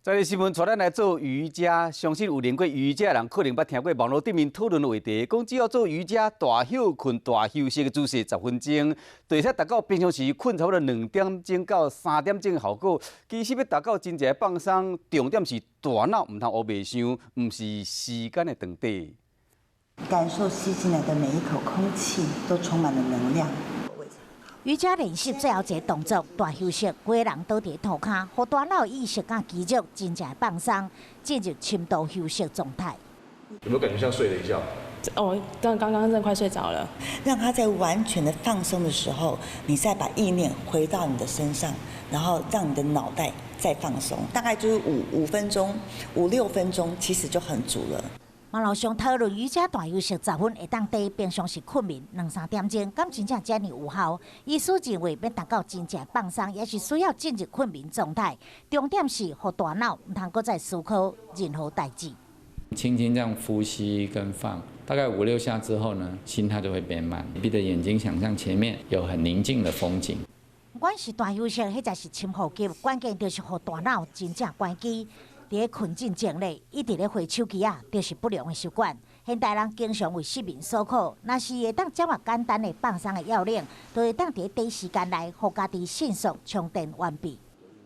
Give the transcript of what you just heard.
這個新聞帶咱來做瑜伽，相信有練過瑜伽的人可能捌聽過網路頂面討論的話題，講只要做瑜伽大歇睏大休息的姿勢10分鐘，就會使達到平常時睏差不多2點鐘到3點鐘的效果。其實欲達到真正的放鬆，重點是大腦毋通烏白想，毋是時間的長短。感受吸進來的每一口空氣都充滿了能量。瑜伽練習最後一個動作大休息，規个人倒佇塗跤，予大腦意識佮肌肉真正放鬆，進入深度休息狀態。有沒有感覺像睡了一覺？哦，剛剛剛真的快睡着了。讓他在完全的放鬆的時候，你再把意念回到你的身上，然後讓你的腦袋再放鬆，大概就是5分鐘、5、6分鐘，其實就很足了。網路上討論瑜伽大休息十分會當抵平常時睏眠兩三點鐘，敢真正遮爾有效？醫師認為，欲達到真正放鬆，也是需要進入睏眠狀態。重點是，予大腦毋通閣再思考任何代誌。輕輕這樣呼吸跟放，大概五六下之後呢，心跳就會變慢。閉着眼睛，想象前面有很寧靜的風景。不管是大休息，或者是深呼吸，關鍵就是予大腦真正關機。佇咧睏進前咧，一直咧滑手機仔，就是不良的習慣。現代人經常為失眠所苦，若是會當掌握簡單的放鬆的要領，就會當佇短時間內，予家己迅速充電完畢。